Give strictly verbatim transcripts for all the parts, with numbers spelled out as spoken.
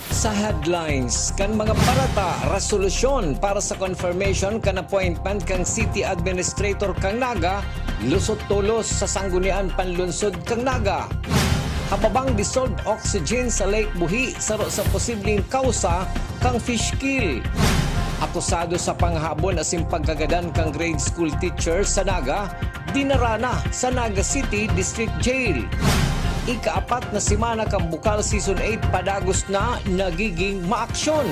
Sa headlines kan mga bareta, resolusyon para sa confirmation kan appointment kan City Administrator kan Naga, lusot tolos sa Sangguniang Panlunsod kan Naga. Hababang dissolved oxygen sa Lake Buhi, saro sa posibleng kausa kan fish kill. Akusado sa panghabon asin pagkagadan kan grade school teacher sa Naga, dinara na sa Naga City District Jail. Ikaapat na semana kan Bukal Season eight padagos na nagiging maaksyon.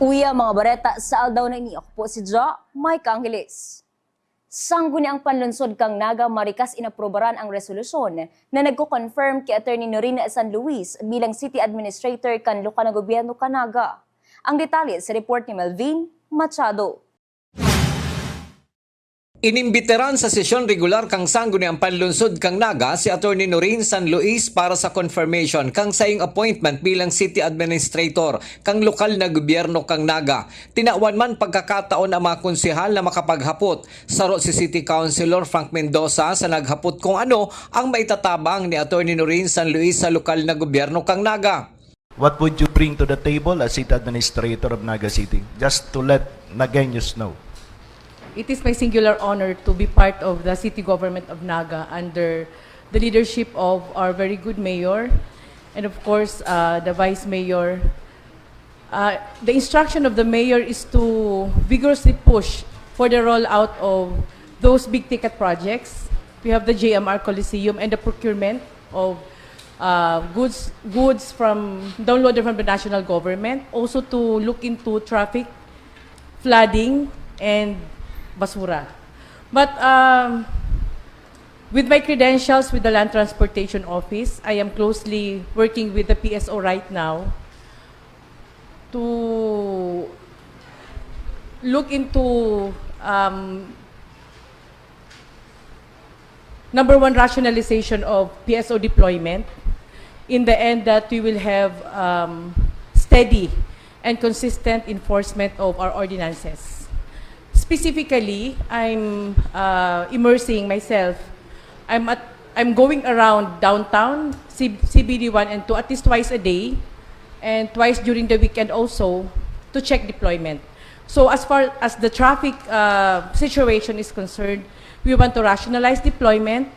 Uya, mga bareta sa aldaw na ini. Ako po si Jo Mike Angeles. Sangguniang Panlunsod kan Naga marikas inaprubaran ang resolusyon na nagko-confirm ki Attorney Noreen San Luis bilang City Administrator kan lokal na gobyerno kan Naga. Ang detalye sa report ni Melvin Machado. Inimbitaran sa sesyon regular kan Sangguniang Panlunsod kan Naga si Attorney Noreen San Luis para sa confirmation kan saiyang appointment bilang City Administrator kan lokal na gobyerno kan Naga. Tinawan man pagkakataon ang mga konsehal na makapaghapot. Saro si City Councilor Frank Mendoza sa naghapot kung ano ang maitatabang ni Attorney Noreen San Luis sa lokal na gobyerno kan Naga. What would you bring to the table as city administrator of Naga City? Just to let Nagueños know. It is my singular honor to be part of the city government of Naga under the leadership of our very good mayor and of course uh, the vice mayor. Uh, the instruction of the mayor is to vigorously push for the rollout of those big ticket projects. We have the J M R Coliseum and the procurement of uh, goods goods from downloaded from the national government. Also to look into traffic, flooding, and basura. But um, with my credentials with the Land Transportation Office, I am closely working with the P S O right now to look into um, number one, rationalization of P S O deployment in the end that we will have um, steady and consistent enforcement of our ordinances. Specifically, I'm uh, immersing myself. I'm at I'm going around downtown C- C B D one and two at least twice a day, and twice during the weekend also to check deployment. So as far as the traffic uh, situation is concerned, we want to rationalize deployment.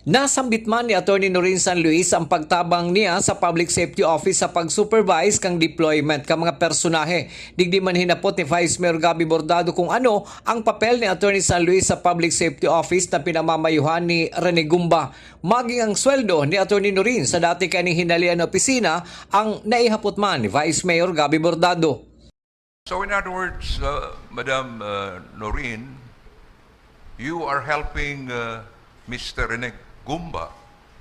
Nasambit man ni Attorney Noreen San Luis ang pagtabang niya sa Public Safety Office sa pag-supervise kan deployment kan mga personahe. Digdi man hinapot ni Vice Mayor Gabby Bordado kung ano ang papel ni Attorney San Luis sa Public Safety Office na pinamamayohan ni Rene Gumba. Maging ang sweldo ni Attorney Noreen sa dati kaning hinalian na opisina ang naihapot man ni Vice Mayor Gabby Bordado. So in other words, uh, Madam uh, Noreen, you are helping uh, Mister Rene Gumba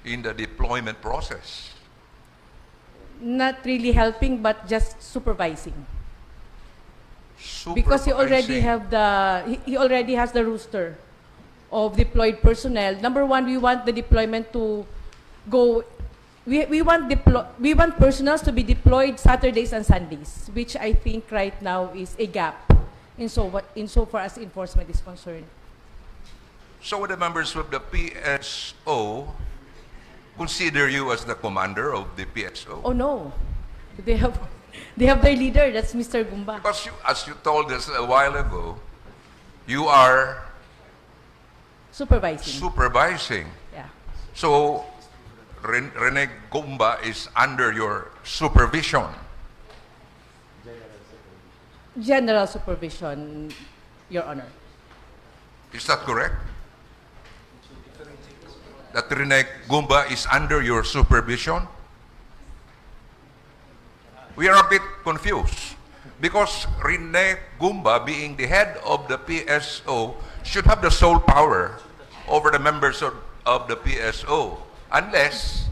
in the deployment process. Not really helping but just supervising. Because he already Supervising. have the he, he already has the roster of deployed personnel. Number one, we want the deployment to go we, we want deplo- we want personnel to be deployed Saturdays and Sundays, which I think right now is a gap in so what in so far as enforcement is concerned. So would the members of the P S O consider you as the commander of the P S O? Oh no. They have they have their leader, that's Mister Gumba. Because you, as you told us a while ago, you are Supervising. Supervising. Yeah. So, Ren- Rene Gumba is under your supervision. General supervision, Your Honor. Is that correct? That Rene Gumba is under your supervision? We are a bit confused because Rene Gumba, being the head of the P S O, should have the sole power over the members of, of the P S O, unless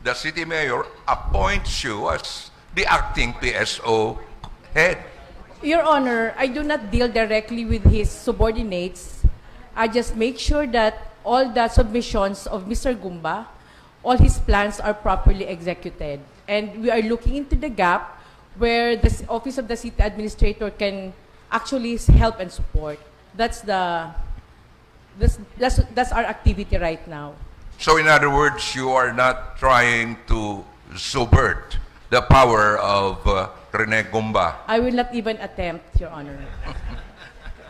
the city mayor appoints you as the acting P S O head. Your Honor, I do not deal directly with his subordinates. I just make sure that all the submissions of Mister Gumba, all his plans are properly executed. And we are looking into the gap where the s- Office of the City Administrator can actually s- help and support. That's the that's, that's, that's our activity right now. So in other words, you are not trying to subvert the power of uh, Rene Gumba. I will not even attempt, Your Honor.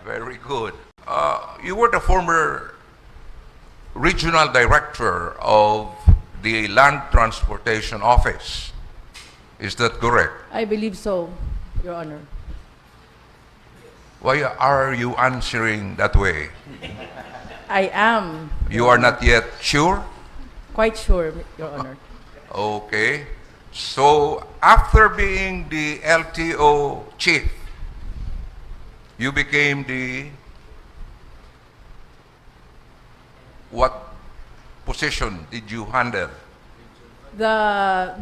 Very good. Uh, you were the former regional director of the Land Transportation Office. Is that correct? I believe so, Your Honor. Why are you answering that way? I am. You are not yet sure? Quite sure, Your Honor. Okay. So, after being the L T O chief, you became the, what position did you handle? The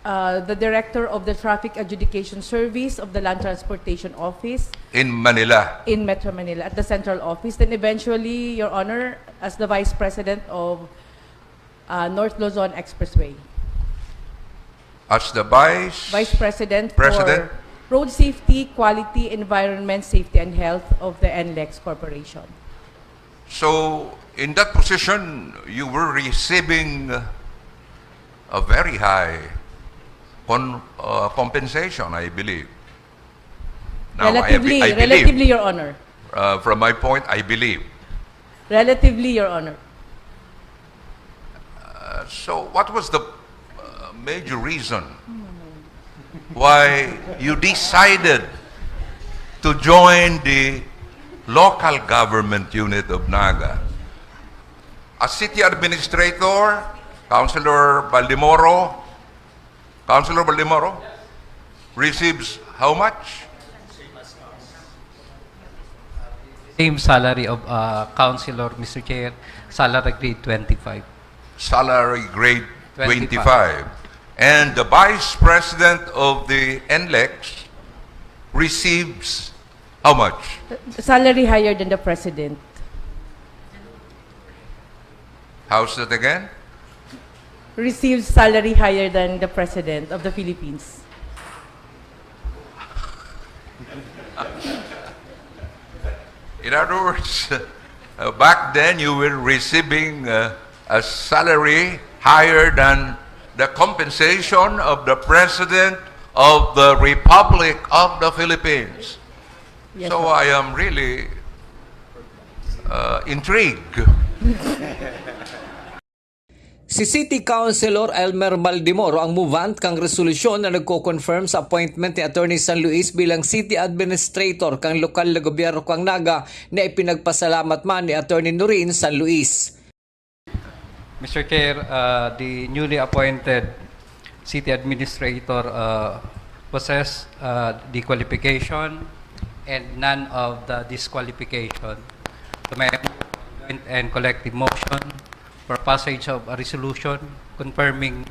uh, the director of the Traffic Adjudication Service of the Land Transportation Office In Manila. In Metro Manila at the central office. Then eventually, Your Honor, as the vice president of uh, North Luzon Expressway. As the vice, vice president, president for Road Safety, Quality, Environment, Safety, and Health of the NLEX Corporation. So, in that position, you were receiving a very high con- uh, compensation, I believe. Now, relatively, I, I believe, relatively, Your Honor. Uh, from my point, I believe. Relatively, Your Honor. Uh, so, what was the uh, major reason why you decided to join the local government unit of Naga? As city administrator, Councilor Baldemoro, Councilor Baldemoro receives how much? Same salary of uh, councilor, Mister Chair, salary grade twenty-five. Salary grade twenty-five. And the vice president of the NLEX receives how much? Salary higher than the president. How's that again? Receives salary higher than the president of the Philippines. In other words, uh, back then you were receiving uh, a salary higher than the compensation of the President of the Republic of the Philippines. Yes, So sir. I am really uh, intrigued. Si City Councilor Elmer Baldemoro ang movant kan resolusyon na nagko-confirm sa appointment ni Attorney San Luis bilang City Administrator kan lokal na gobyerno kan Naga, na ipinagpasalamat man ni Attorney Noreen San Luis. Mister Chair, uh, the newly appointed city administrator uh, possess uh, the qualification and none of the disqualification. So may I move joint and collective motion for passage of a resolution confirming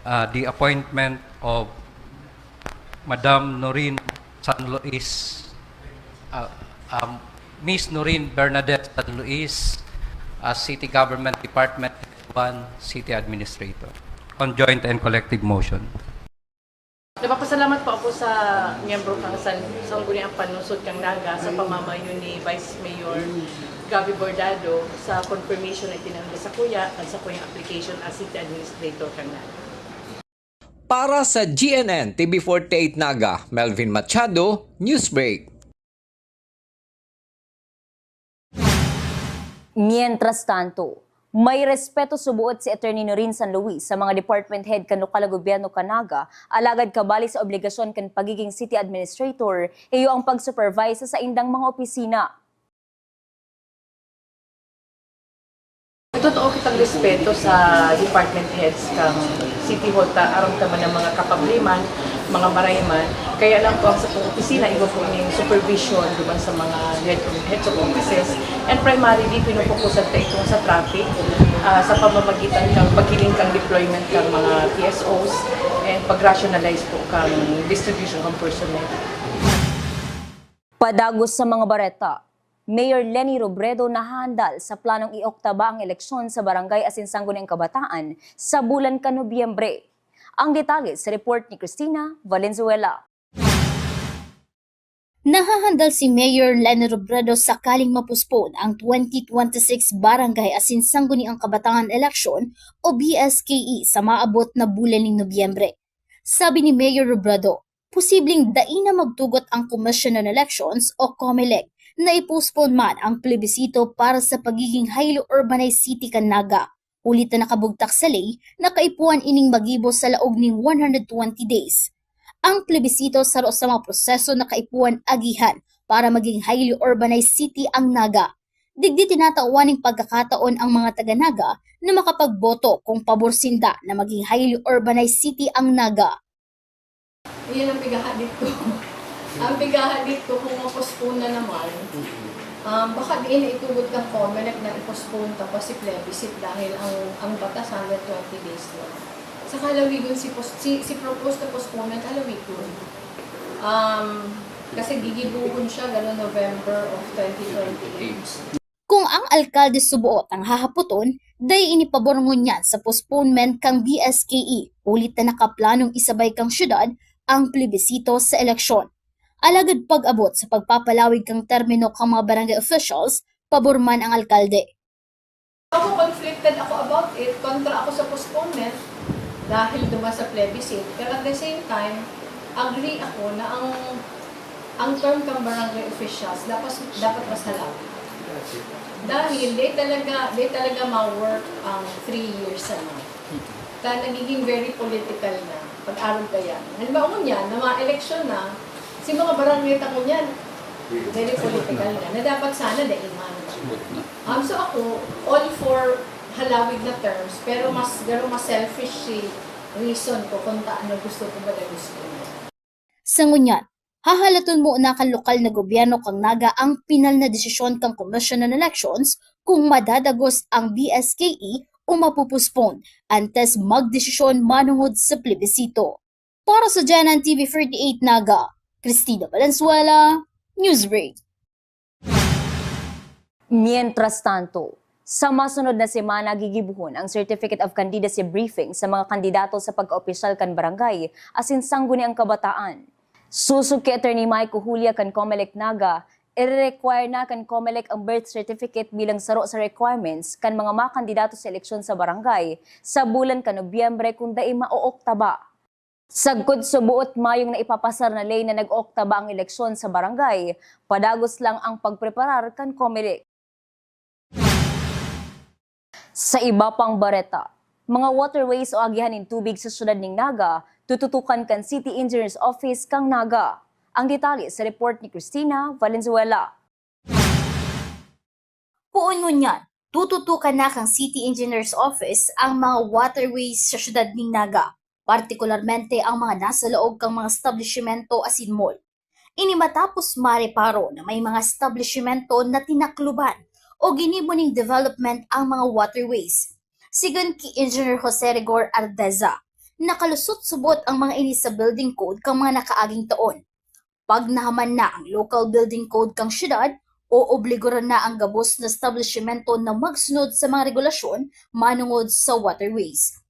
uh, the appointment of Madam Noreen San Luis, uh, um, Miss Noreen Bernadette San Luis, as City Government Department Head one, City Administrator, on joint and collective motion. Nagpapasalamat po ako sa miyembro kan San-, Sangguniang Panlungsod kan Naga sa pamamayo ni Vice Mayor Gabby Bordado sa confirmation na itinanggol sa kuya kan sakuyang application as City Administrator kan Naga. Para sa G N N T V forty-eight Naga, Melvin Machado, Newsbreak. Mientras tanto, may respeto subuot si Attorney Noreen San Luis sa mga department head kan lokal na gobyerno kan Naga, alagad kabali sa obligasyon kan pagiging city administrator, iyo ang pag-supervise sa saindang mga opisina. Totoo kitang respeto sa department heads kan City Hall ta aram ta man ang mga kapableman, mga marayman. Kaya lang po ang sa pong opisina, iba po ning supervision duman sa mga head, heads of offices. And primarily, pinupokusan ta itong sa traffic, ah, sa pamamagitan ng paghiling kang deployment ng mga P S Os and pag-rationalize po kang distribution ng personnel. Padagos sa mga bareta, Mayor Leni Robredo nahandal sa planong ioktaba ang eleksyon sa barangay asin sangguniang kabataan sa bulan kan Nobyembre. Ang detalye sa report ni Christina Valenzuela. Nahahandal si Mayor Leni Robredo sakaling mapospon ang twenty twenty-six Barangay asin Sangguniang Kabataan Eleksyon o B S K E sa maabot na bulan nin Nobyembre. Sabi ni Mayor Robredo, posibleng dai na magtugot ang Commission on Elections o COMELEC na i-postpone man ang plebisito para sa pagiging highly urbanized city kan Naga. Huli ta nakabugtak sa ley na kaipuhan ining magibo sa laog nin one hundred twenty days. Ang plebisito saro sa mga proseso na kaipuhan agihan para maging highly urbanized city ang Naga. Digdi tinatawan nin pagkakataon ang mga taga-Naga na makapagboto kung pabor sinda na maging highly urbanized city ang Naga. Iyan ang pigahadit ko. Ang pigahadit ko kung ma-postpone na naman, um, baka diin na itugot ng COMELEC na i-postpone tapos si plebiscite dahil ang, ang batas hundred twenty days lang. Sa kalawigon, si, pos- si, si proposed na postponement, kalawigon. Um, kasi gigibuhon siya, gano'n, November of twenty twenty-eight. Kung ang alkalde suboot ang hahapoton, dai ini pabor ngunyan sa postponement kan B S K E, huli ta nakaplanong isabay kan syudad ang plebisito sa eleksyon. Alagad pag-abot sa pagpapalawig kan termino kan mga barangay officials, pabor man ang alkalde. Ako, conflicted ako about it, kontra ako sa postponement dahil duman sa plebiscite. Pero at the same time, agree ako na ang, ang term kan barangay officials dapat, dapat mas halawig. Dahil di talaga, di talaga ma-work ang three years ano. Ta nagiging very political na pag-arog kaya. Halimbawa ngunyan, na mga eleksyon na, si mga barangay ta ngunyan, very political na, na dapat sana dai man. Um, so ako, all for halawig na terms, pero mas, pero mas selfish si reason ko kung taano gusto ko ba na gusto niya. Sa ngunyan, hahalaton muna kan lokal na gobyerno kan Naga ang pinal na desisyon kan Commission on Elections kung madadagos ang B S K E o mapupospon antes magdesisyon manongod sa plebisito. Para sa Genan T V forty-eight Naga, Cristina Valenzuela, Newsbreak. Mientras tanto, sa masunod na semana, gigibohon ang Certificate of Candidacy Briefing sa mga kandidato sa pagkaopisyal kan barangay asin sangguniang kabataan. Sosog ki Attorney Mike Ojulia kan COMELEC Naga, ire-require na kan COMELEC ang birth certificate bilang saro sa requirements kan mga makandidato sa eleksyon sa barangay sa bulan kan Nobyembre kun dai maookta ba. Sagkod suboot mayong naipapasar na ley na nag-ookta ba ang eleksyon sa barangay, padagos lang ang pagpreparar kan COMELEC. Sa iba pang bareta, mga waterways o agihan nin tubig sa siyudad nin Naga, tututukan kan City Engineers Office kan Naga. Ang detalye sa report ni Cristina Valenzuela. Poon ngunyan, tututukan na kan City Engineers Office ang mga waterways sa siyudad nin Naga, partikularmente ang mga nasa laog kan mga establisyemento asin mall. Ini matapos mareparo na may mga establisyemento na tinakloban o ginibo ning development ang mga waterways. Sigon ki Engineer Jose Rigor Ardeza, nakalusot subot ang mga ini sa building code kan mga nakaaging taon. Pag nahaman na ang local building code kan siyudad, oobligor na ang gabos na establisyemento na magsunod sa mga regulasyon manongod sa waterways.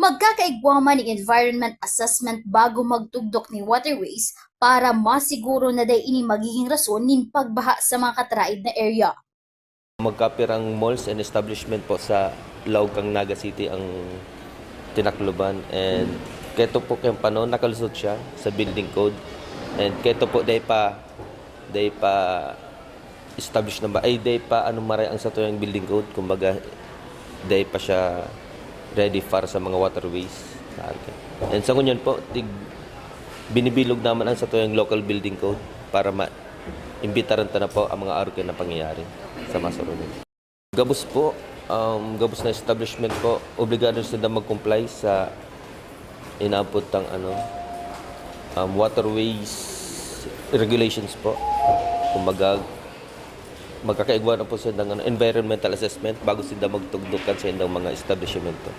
Magkakaigwa man nin environment assessment bago magtugdok nin waterways para masiguro na dai ini magiging rason nin pagbaha sa mga kataraed na area. Magkapirang malls and establishment po sa laog kan Naga City ang tinakloban, and keto po kayong panahon nakalusot siya sa building code, and keto po dai pa, dai pa establish na ba, ay, dai pa ano maray ang satuyang building code, kumbaga dai pa siya ready para sa mga waterways. And sa ngunyan po, tig, binibilog naman ang satuyang local building code para ma-, imbitaran ta na po ang mga arog na pangyayari sa masunod. Gabos po, um, gabos na establishment po, obligado sila mag-comply sa inaabot ng ano, um, waterways regulations po. Kumbaga, magkakaigwa na po sila ng ano, environmental assessment bago sila magtugdok kan sa indang mga establishmento.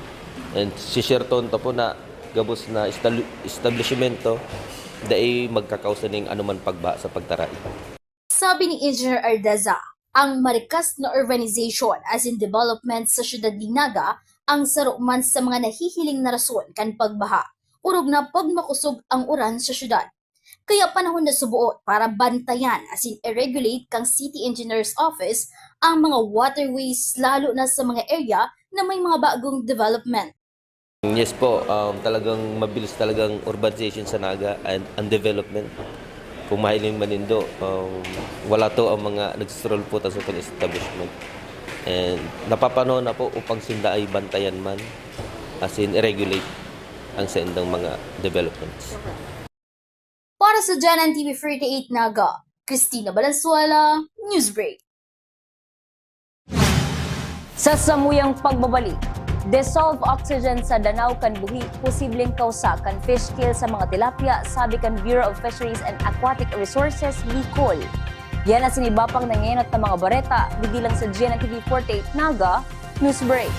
And si-share ta po na gabos na estal-, establishmento, dai magkakausa ning anuman pagbaha sa pagtaraed. Sabi ni Engineer Ardeza, ang marikas na urbanization asin development sa siyudad nin Naga ang saro man sa mga nahihiling na rason kan pagbaha, orog na pag makosog ang uran sa siyudad. Kaya panahon na suboot para bantayan asin i-regulate kan City Engineer's Office ang mga waterways, lalo na sa mga area na may mga bagong development. Yes po, um, talagang mabilis talagang urbanization sa Naga and ang development. Kung mahiling man nindo, um, wala to ang mga nagsusurulpot sa itong establishment. And napapanahon na po upang sinda ay bantayan man, as in, i-regulate ang saindang mga developments. Para sa G N N T V forty-eight Naga, Christina Valenzuela, Newsbreak. Sa samuyang pagbabalik, dissolved oxygen sa danaw kan buhi posibleng kausa kan fish kill sa mga tilapia, sabi kan Bureau of Fisheries and Aquatic Resources, Bicol. Yan asin iba pang nangenot na mga bareta, digdi lang sa G N N T V forty-eight Naga, Newsbreak.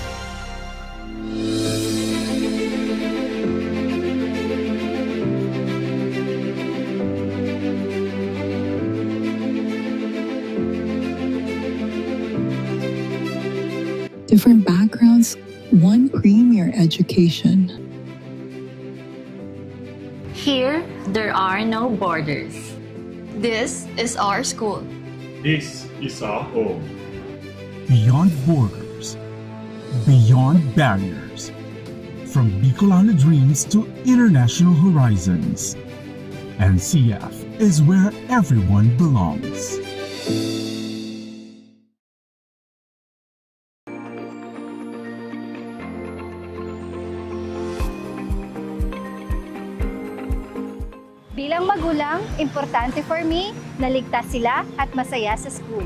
Different backgrounds, one premier education. Here, there are no borders. This is our school. This is our home. Beyond borders, beyond barriers, from Bicolano dreams to international horizons, N C F is where everyone belongs. Bilang magulang, importante for me na ligtas sila at masaya sa school.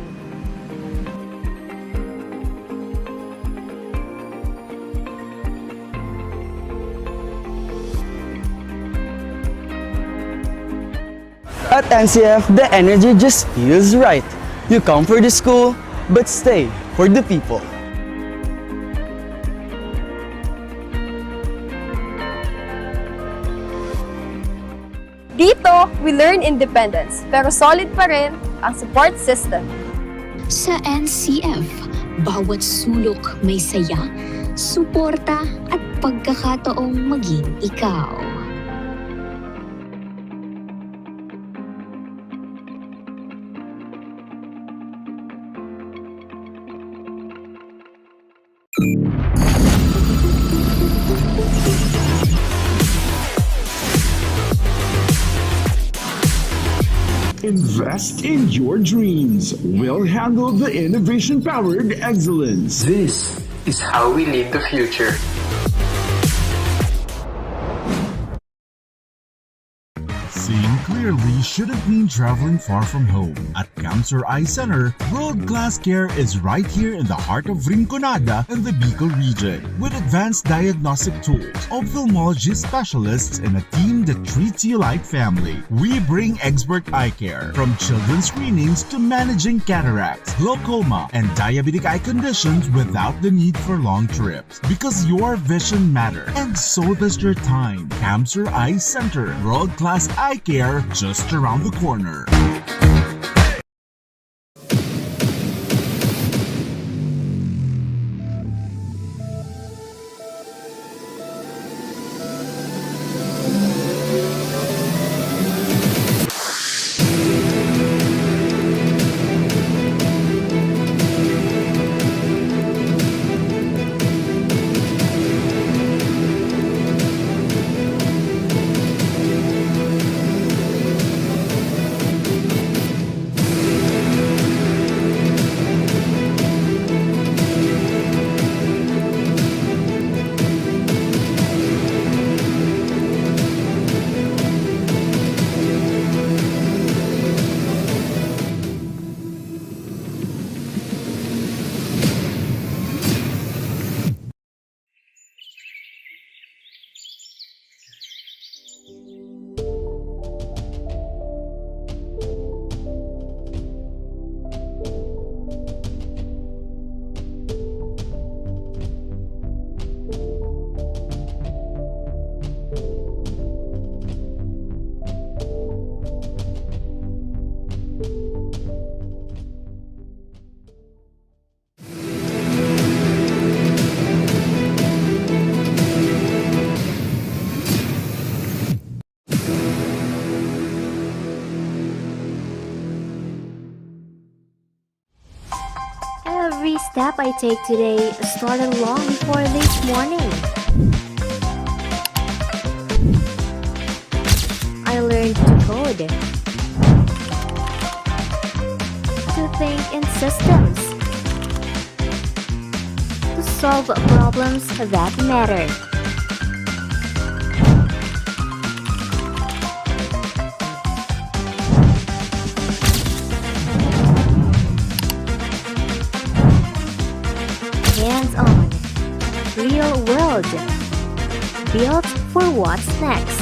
At N C F, the energy just feels right. You come for the school, but stay for the people. Dito, we learn independence, pero solid pa rin ang support system. Sa N C F, bawat sulok may saya, suporta at pagkakataong maging ikaw. Invest in your dreams. We'll handle the innovation-powered excellence. This is how we lead the future. Seeing clearly shouldn't mean traveling far from home. At Camsur Eye Center, world-class care is right here in the heart of Rinconada and the Bicol region. With advanced diagnostic tools, ophthalmology specialists, and a team that treats you like family, we bring expert eye care, from children's screenings to managing cataracts, glaucoma, and diabetic eye conditions without the need for long trips. Because your vision matters, and so does your time. Camsur Eye Center, world-class eye care just around the corner. I take today started long before this morning. I learned to code, to think in systems, to solve problems that matter. Hands-on, real world, built for what's next.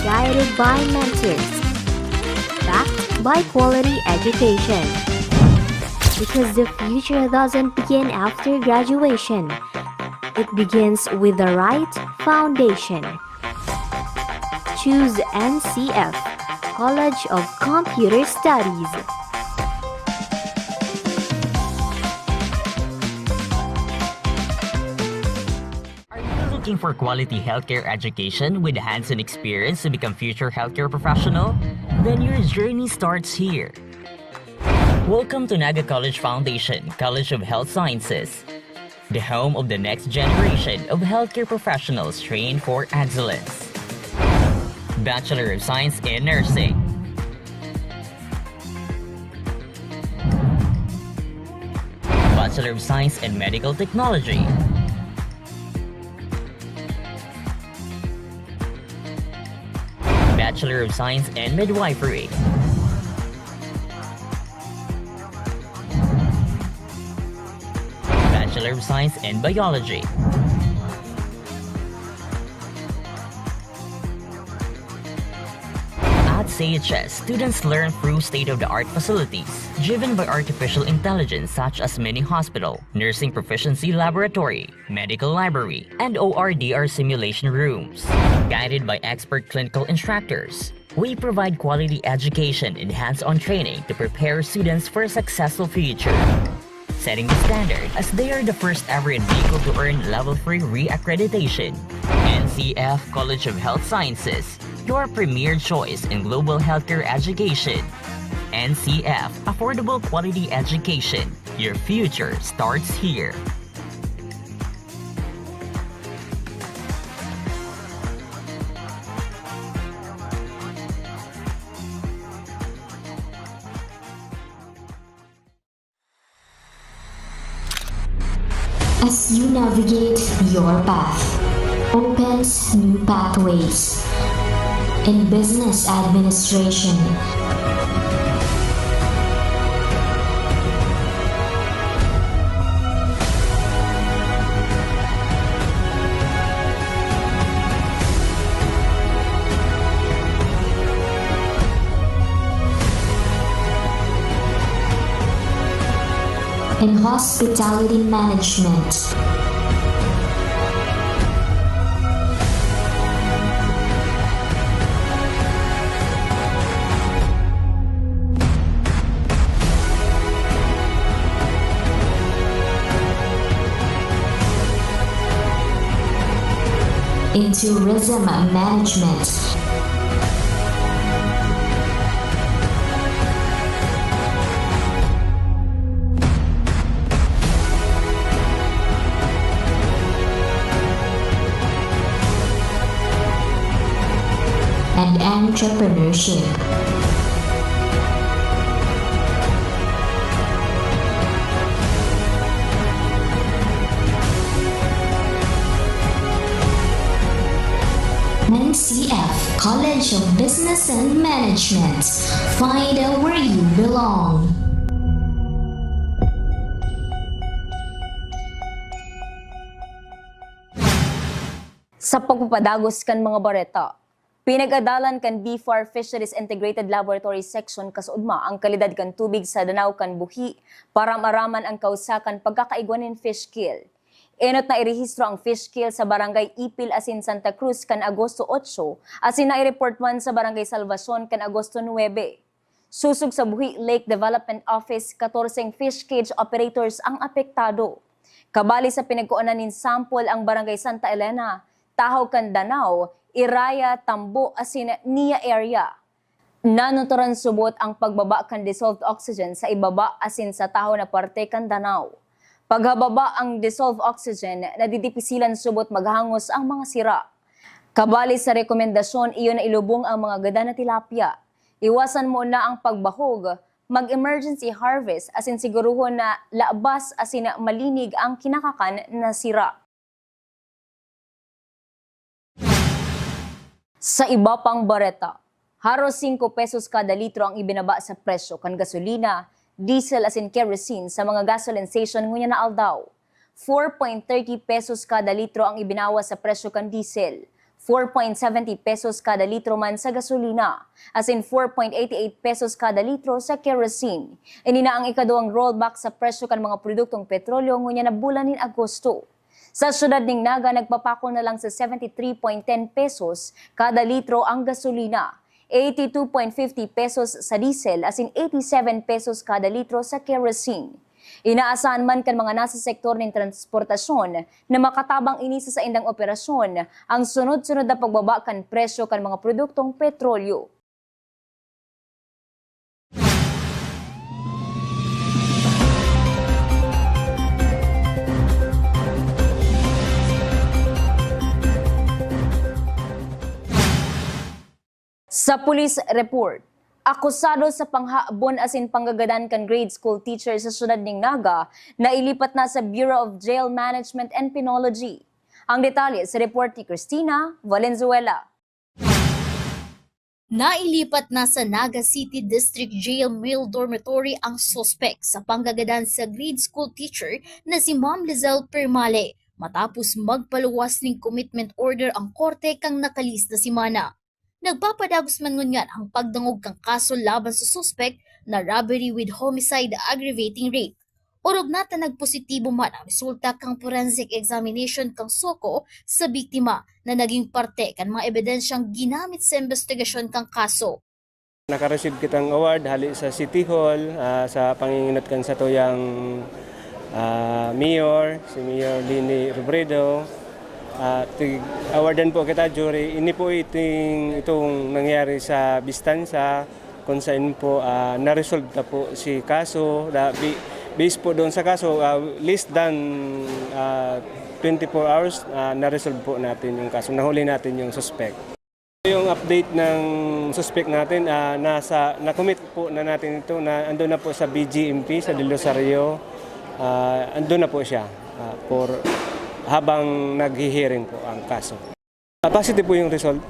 Guided by mentors, backed by quality education. Because the future doesn't begin after graduation. It begins with the right foundation. Choose N C F, College of Computer Studies. Are you looking for quality healthcare education with hands-on experience to become future healthcare professional? Then your journey starts here. Welcome to Naga College Foundation, College of Health Sciences, the home of the next generation of healthcare professionals trained for excellence. Bachelor of Science in Nursing, Bachelor of Science in Medical Technology, Bachelor of Science in Midwifery, Bachelor of Science in Biology. At C H S, students learn through state-of-the-art facilities driven by artificial intelligence such as mini hospital, nursing proficiency laboratory, medical library, and O R D R simulation rooms. Guided by expert clinical instructors, we provide quality education and hands-on training to prepare students for a successful future. Setting the standard as they are the first ever in Bicol to earn Level three reaccreditation. N C F College of Health Sciences, your premier choice in global healthcare education. N C F, affordable quality education. Your future starts here. As you navigate your path, opens new pathways in business administration. In hospitality management. In tourism management. And entrepreneurship. N C F, College of Business and Management. Find out where you belong. Sa pagpapadagos kan mga bareta, pinag-adalan kan B far Fisheries Integrated Laboratory Section Kasuodma ang kalidad kan tubig sa danaw kan buhi para maaraman ang kausa kan pagkakaigwa nin fish kill. Enot na irehistro ang fish kill sa Barangay Ipil asin Santa Cruz kan Agosto otso, asin naireport man sa Barangay Salvacion kan Agosto nuebe. Sosog sa Buhi Lake Development Office, katorseng fish cage operators ang apektado. Kabali sa pinagkuanan nin sample ang Barangay Santa Elena, Tahaw kan Danao, Iraya, Tambo, asin Nia area. Nanuturan subot ang pagbaba kan dissolved oxygen sa ibaba asin sa tahaw na parte kan danaw. Paghababa ang dissolved oxygen, nadidipisilan subot maghangos ang mga sira. Kabali sa rekomendasyon, iyo na ilubong ang mga gadan na tilapia. Iwasan mo na ang pagbahog, mag-emergency harvest, asin siguruhon na labas asin malinig ang kinakakan na sira. Sa iba pang bareta, haros singko pesos kada litro ang ibinaba sa presyo kan gasolina, diesel asin kerosene sa mga gasoline station ngunyan na aldaw. Four point thirty pesos kada litro ang ibinawas sa presyo kan diesel, four point seventy pesos kada litro man sa gasolina, asin four point eighty eight pesos kada litro sa kerosene. Ini na ang ikaduwang rollback sa presyo kan mga produktong petrolyo ngunyan na bulan nin Agosto. Sa siyudad nin Naga, nagpapako na lang sa seventy three point ten pesos kada litro ang gasolina, eighty two point fifty pesos sa diesel asin eighty seven pesos kada litro sa kerosene. Inaasahan man kan mga nasa sektor nin transportasyon na makatabang ini sa saindang operasyon ang sunod-sunod na pagbaba kan presyo kan mga produktong petrolyo. Sa police report, akusado sa panghabon asin panggagadan kan grade school teacher sa siyudad nin Naga, nailipat na sa Bureau of Jail Management and Penology. Ang detalye sa report ni Christina Valenzuela. Nailipat na sa Naga City District Jail Male Dormitory ang suspek sa panggagadan sa grade school teacher na si Ma'am Lizelle Permale, matapos magpaluwas nin commitment order ang korte kan nakalis na semana. Nagpapadagos man ngunyan ang pagdangog kan kaso laban sa suspek na robbery with homicide aggravating rape. Orog na ta nagpositibo man ang resulta kan forensic examination kan SOCO sa biktima na nagin parte kan mga ebidensyang ginamit sa imbestigasyon kan kaso. Naka-receive kitang award hali sa City Hall, ah, sa pangingenot kan satuyang, ah, mayor, si Mayor Leni Robredo. Ah, tig-, awardan po kita, jury. Ini po iting, itong nangyari sa Bistanza, kung saan po, ah, na-resolve na po si kaso. Da-, bi-, based po doon sa kaso, ah, less than, ah, twenty-four hours, ah, na-resolve po natin yung kaso. Nahuli natin yung suspect. Yung update ng suspect natin, ah, nasa, na-commit po na natin ito, na andun na po sa B G M P, sa Del Rosario. Ah, andun na po siya, ah, for, habang naghi-hearing po ang kaso. Ah, positive po yung result.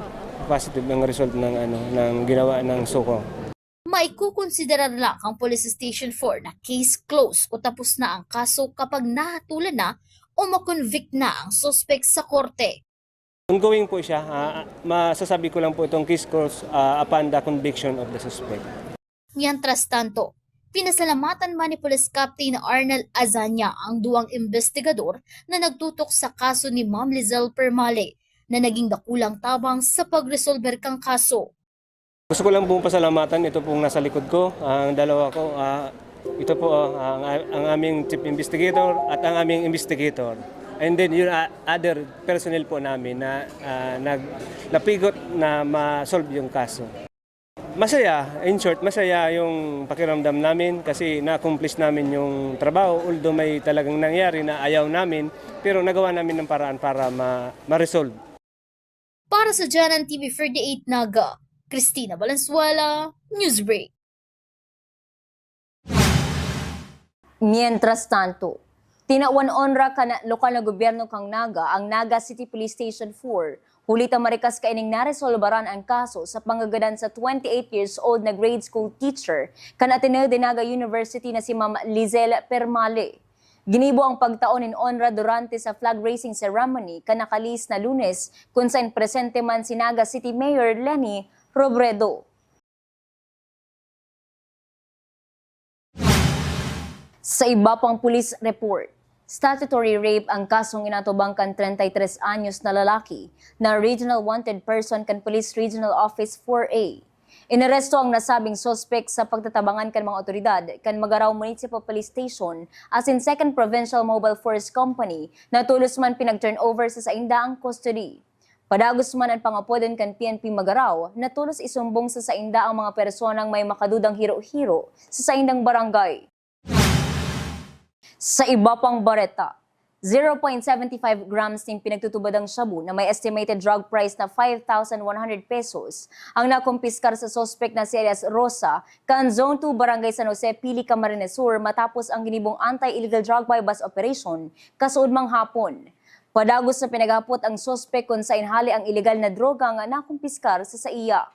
Positive ang result ng, ano, ng ginawa ng SOCO. Maikukonsidera na lang kan Police Station four na case closed o tapos na ang kaso kapag nahatulan na o makonvict na ang suspek sa korte. Ongoing po siya. Ah, masasabi ko lang po itong case closed, ah, upon the conviction of the suspect. Mientras tanto, pinasalamatan man ni Police Captain Arnel Azania ang duwang imbestigador na nagtutok sa kaso ni Ma'am Lizelle Permale na naging dakulang tabang sa pagresolber kan kaso. Gusto ko lang pong pasalamatan ito pong nasa likod ko, ang dalawa ko, ah, ito po, ah, ang, ang aming chief investigator at ang aming investigator. And then, yung, ah, other personnel po namin na, ah, nag-, napigot na ma-solve yung kaso. Masaya, in short, masaya yung pakiramdam namin kasi na-accomplish namin yung trabaho, although may talagang nangyari na ayaw namin, pero nagawa namin ng paraan para ma-, ma-resolve. Para sa Janan T V forty-eight Naga, Christina Valenzuela, Newsbreak. Mientras tanto, tinawan onra kan lokal na gobyerno kan Naga ang Naga City Police Station four, huli ta marikas kaining naresolbaran ang kaso sa panggagadan sa twenty-eight years old na grade school teacher kan Ateneo de Naga University na si Ma'am Lizelle Permale. Ginibo ang pagtao nin onra durante sa flag raising ceremony kan nakalihis na Lunes, kun saen presente man si Naga City Mayor Leni Robredo. Sa iba pang police report, statutory rape ang kasong inatubang kan treinta y tres anyos na lalaki na regional wanted person kan Police Regional Office four A. Inaresto ang nasabing suspek sa pagtatabangan kan mga otoridad kan Magarao Municipal Police Station asin Second Provincial Mobile Force Company na tolos man pinag-turnover sa sainda ang custody. Padagos man an pangapodon kan P N P Magarao na tolos isumbong sa sainda ang mga personang may makadudang hiro-hiro sa saindang barangay. Sa iba pang bareta, zero point seven five grams nin pinagtutubadang shabu na may estimated drug price na five thousand one hundred pesos ang nakumpiskar sa suspek na si alias Rosa, kan Zone two, Barangay San Jose, Pili, Camarines Sur, matapos ang ginibong anti-illegal drug buy-bust operation kasuodmang hapon. Padagos na pinaghapot ang suspek kun saen hale ang ilegal na droga nga nakumpiskar sa saiya.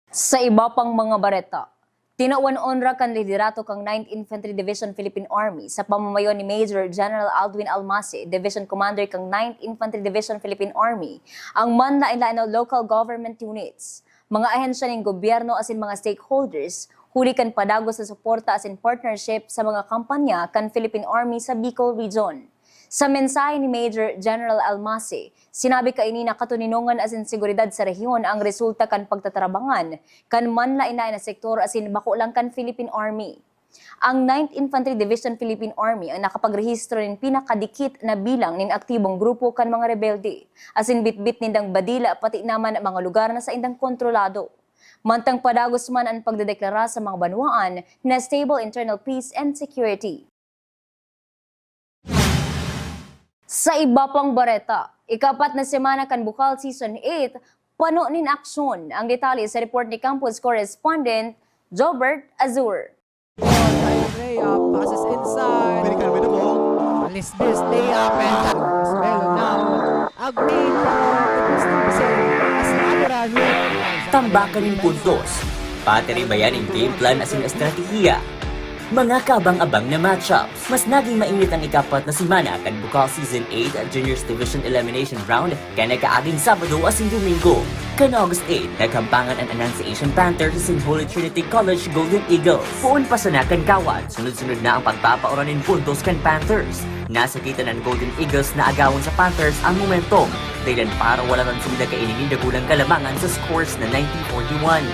Sa iba pang mga bareta, tinawan onra kan liderato kan Ninth Infantry Division Philippine Army sa pamamayo ni Major General Aldwin Almase, Division Commander kan Ninth Infantry Division Philippine Army, ang manlaen-laen na local government units, mga ahensya nin gobyerno asin mga stakeholders, huli kan padagos na suporta asin partnership sa mga kampanya kan Philippine Army sa Bicol Region. Sa mensahe ni Major General Almase, sinabi kaini na katoninongan asin seguridad sa rehiyon ang resulta kan pagtatarabangan kan manlaen-laen na sektor asin bako lang kan Philippine Army. Ang Ninth Infantry Division Philippine Army ang nakapagrehistro nin pinakadikit na bilang nin aktibong grupo kan mga rebelde, asin bitbit nindang badila pati naman mga lugar na saindang kontrolado. Mantang padagos man an pagdedeklara sa mga banwaan na stable internal peace and security. Sa iba pang bareta, ikapat na semana kan Bukal Season eight, pano nin aksyon. Ang detalye sa report ni campus correspondent Jobert Azur. Lay-up, passes inside. Pwede ka naman mo. Malis this, lay-up, and Isabel now. A green for the Christian Basil. As natural hit. Tambakan nin puntos. Patiribayan nin game plan asin estratehiya. Mga kaabang-abang na matchups. Mas naging mainit ang ikapat na semana kan Bukal Season eight Juniors Division Elimination Round kan nagkaaging Sabado asin Domingo. Kan August eight, naghampangan an Annunciation Panthers asin Holy Trinity College Golden Eagles. Poon pa sana kan kawad, sunod-sunod na ang pagpapaoran nin puntos kan Panthers. Nasakitan an Golden Eagles na agawon sa Panthers ang momentum, dahilan para wala man sinda kaini nin dakulang kalamangan sa scores na ninety forty-one.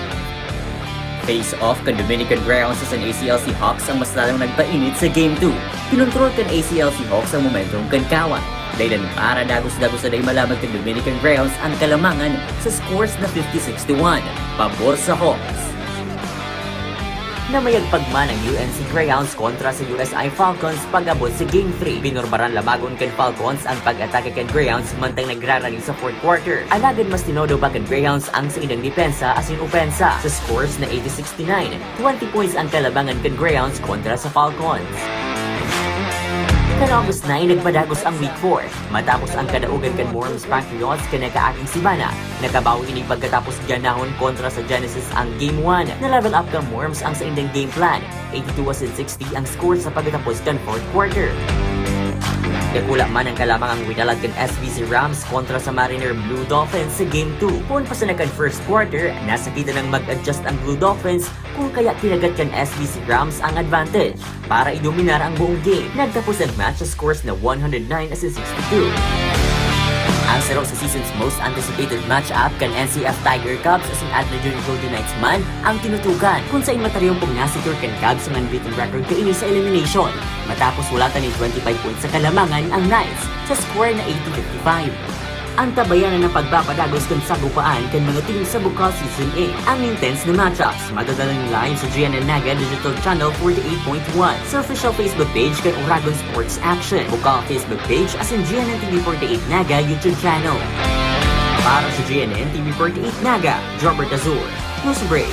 Face-off kan Dominican Greyhounds asin A C L C Hawks ang mas lalong nagpainit sa Game two. Kinontrol kan A C L C Hawks ang momentum kan kawad, dahilan para dagos-dagos na dai malamag kan Dominican Greyhounds ang kalamangan sa scores na fifty sixty-one, pabor sa Hawks. Namayagpag man ang U N C Greyhounds kontra sa U S I Falcons pag-abot sa Game three. Binorbaran labagon kan Falcons ang pag-atake kan Greyhounds mantang nagrarali sa fourth quarter. Alagad mas tinodo pa kan Greyhounds ang saindang depensa asin opensa sa scores na eighty sixty-nine. Twenty points ang kalabangan kan Greyhounds kontra sa Falcons. Kan August nine, nagpadagos ang Week four. Matapos ang kadaogan kan Morms Patriots kan nagkaaging semana, nakabawi ini pagkatapos ganahon kontra sa Genesis ang Game one. Na-level up kan Morms ang saindang game plan. Eighty-two asin sixty ang score sa pagkatapos kan fourth quarter. Dakula man ang kalamangang winalad kan S B C Rams kontra sa Mariner Blue Dolphins sa Game two. Poon pa sana kan first quarter, nasakitan nang mag-adjust ang Blue Dolphins, kung kaya kinagat kan S B C Rams ang advantage para idominar ang buong game. Nagtapos ang match sa scores na one hundred nine asin sixty-two. Ang saro sa season's most anticipated matchup kan N C F Tiger Cubs asin Adler Junior Golden Knights man ang tinutukan, kun sain matarimpong na-secure kan Cubs ang unbeaten record kaini sa elimination, matapos walatan nin twenty-five points sa kalamangan ang Knights sa score na eighty fifty-five. Antabayanan na pagpapadagos kan sagupaan kan mga team sa Bukal Season eight. Ang intense na matchups madadala niyo live sa G N N Naga Digital Channel forty-eight point one, sa official Facebook page kan Oragon Sports Action, Bukal Facebook page asin G N N T V forty-eight Naga YouTube channel. Para sa G N N T V forty-eight Naga, Jobert Azur, News Break.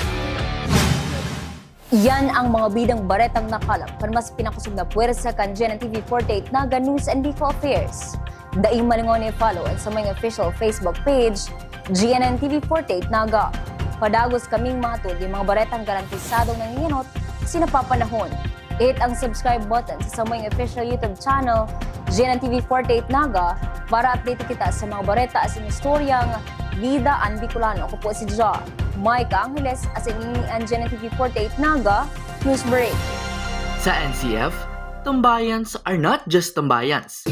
Yan ang mga bidang baretang nakalap kan mas pinakosog na pwersa kan G N N T V forty-eight Naga News and Bicol Affairs. Dai malingaw na i-follow an samong official Facebook page, G N N T V forty-eight Naga. Padagos kaming mahatod nin mga baretang garantisadong nangingenot sa napapanahon. I-hit ang subscribe button sa samong official YouTube channel, G N N T V forty-eight Naga, para update kita sa mga bareta asin istoryang bida an Bicolano. Ako po si Ja Micah Angeles, asin ini an G N N T V forty-eight Naga News Break. Sa N C F, tambayans are not just tambayans.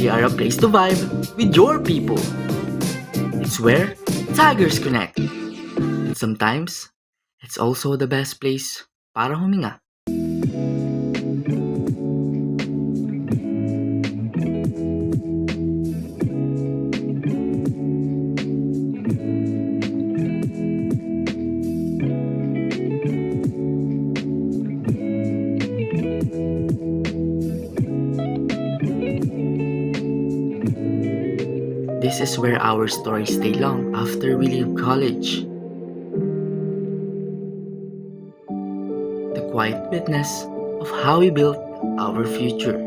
They are a place to vibe with your people. It's where Tigers connect. And sometimes, it's also the best place para huminga. is where our stories stay long after we leave college. The quiet witness of how we built our future.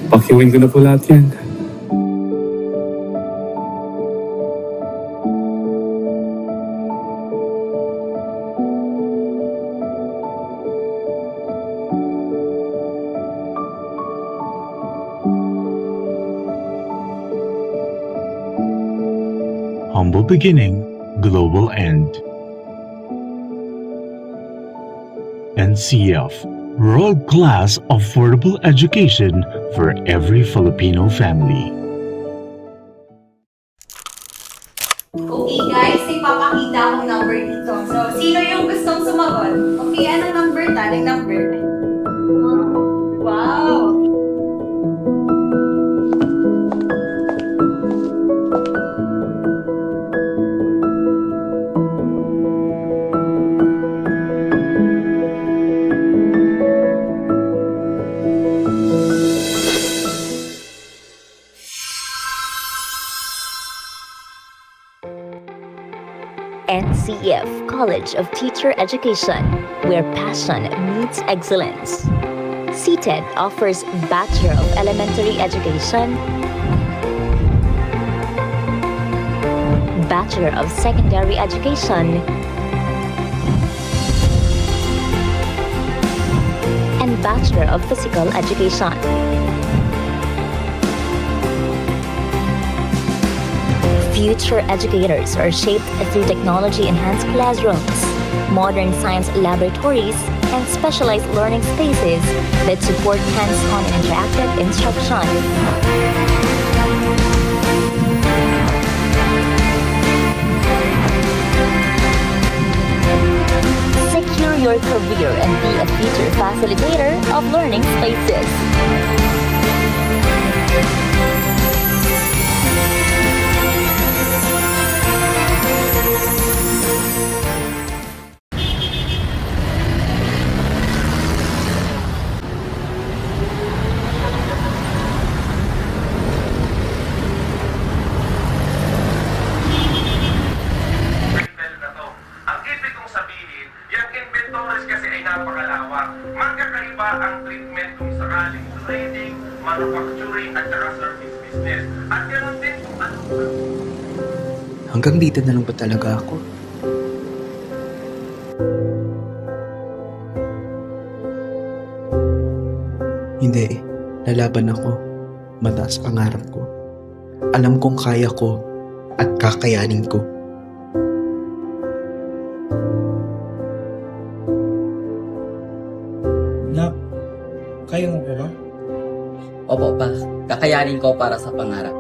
Pakiuwin ko na po lahat yan. Humble beginning, global end. N C F, world-class affordable education for every Filipino family. Okay, guys, ipapakita akong number dito. So, sino yung gustong sumagot? Okay, anong number ta? Anong number? Wow! N C F College of Teacher Education, where passion meets excellence. CTED offers Bachelor of Elementary Education, Bachelor of Secondary Education, and Bachelor of Physical Education. Future educators are shaped through technology-enhanced classrooms, modern science laboratories, and specialized learning spaces that support hands-on and interactive instruction. Secure your career and be a future facilitator of learning spaces. Ang ibig kong sabihin, yang inventories kasi ay napakalawak. Magkakaiba ang treatment kung sakaling trading, manufacturing, at saka service business. At ganun din kung ano. Hanggang dito na lang ba talaga ako? Hindi. Lalaban ako. Mataas pangarap ko. Alam kong kaya ko at kakayanin ko. Nak, kaya mo pa ba? Opo, Pa. Kakayanin ko para sa pangarap.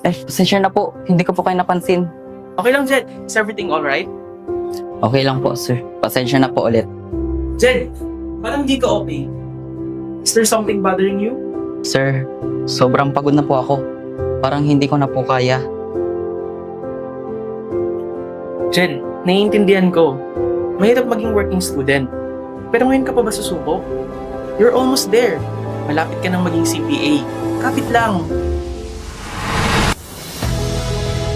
Eh, pasensya na po. Hindi ko po kayo napansin. Okay lang, Jed. Is everything alright? Okay lang po, sir. Pasensya na po ulit. Jed, parang di ka okay. Is there something bothering you? Sir, sobrang pagod na po ako. Parang hindi ko na po kaya. Jed, naiintindihan ko. Mahirap maging working student. Pero ngayon ka pa ba susuko? You're almost there. Malapit ka nang maging C P A. Kapit lang.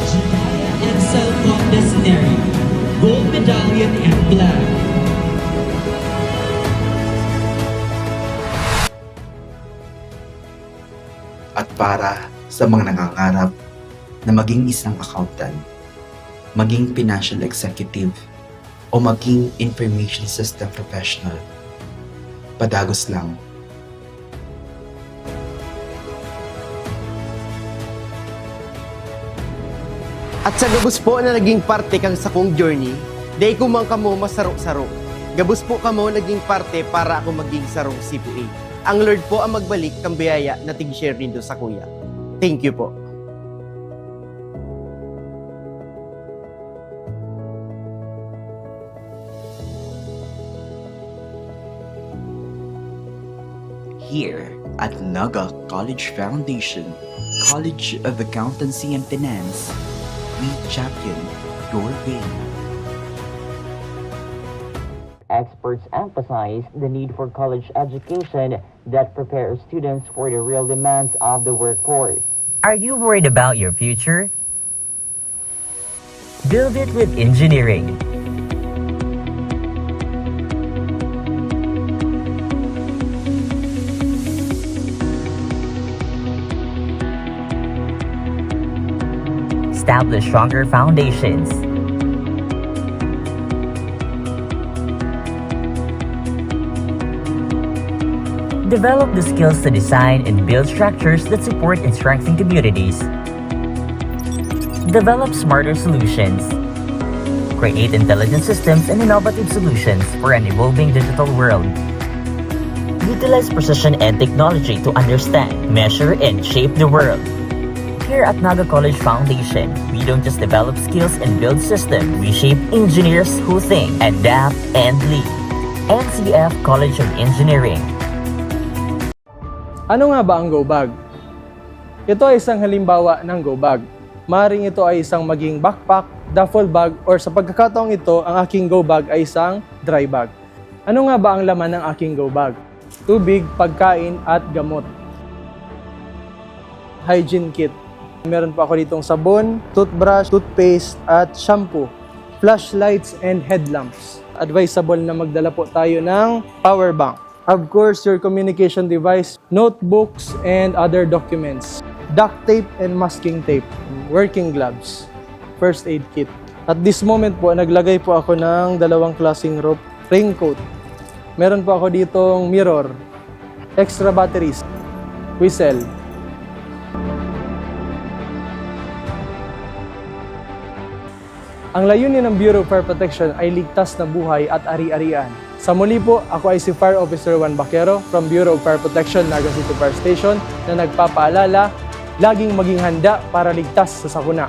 Jediah Edsel Conde Sinerio, Gold Medallion and Plaque. At para sa mga nangangarap na maging isang accountant, maging financial executive, o maging information system professional, padagos lang. At sa gabos po na naging parte kan sakong journey, dai ko man kamo masaro-saro. Gabos po kamo naging parte para ako maging sarong C P A. Ang Lord po ang magbalik kan biyaya na tig-share nindo sakuya. Thank you po. Here at Naga College Foundation, College of Accountancy and Finance, we champion your way. Experts emphasize the need for college education that prepares students for the real demands of the workforce. Are you worried about your future? Build it with engineering. Establish stronger foundations. Develop the skills to design and build structures that support and strengthen communities. Develop smarter solutions. Create intelligent systems and innovative solutions for an evolving digital world. Utilize precision and technology to understand, measure, and shape the world. Here at Naga College Foundation, we don't just develop skills and build systems, we shape engineers who think, adapt, and lead. N C F College of Engineering. Ano nga ba ang go bag? Ito ay isang halimbawa ng go bag. Maring ito ay isang maging backpack, duffel bag, or sa pagkakataong ito, ang aking go bag ay isang dry bag. Ano nga ba ang laman ng aking go bag? Tubig, pagkain, at gamot. Hygiene kit. Meron po ako ditong sabon, toothbrush, toothpaste, at shampoo. Flashlights and headlamps. Advisable na magdala po tayo ng power bank. Of course, your communication device, notebooks, and other documents. Duct tape and masking tape. Working gloves. First aid kit. At this moment po, naglagay po ako ng dalawang klaseng rope, raincoat. Meron po ako ditong mirror, extra batteries, whistle. Ang layunin ng Bureau of Fire Protection ay ligtas na buhay at ari-arian. Sa muli po, ako ay si Fire Officer Juan Baquero from Bureau of Fire Protection, Naga City Fire Station, na nagpapaalala, laging maging handa para ligtas sa sakuna.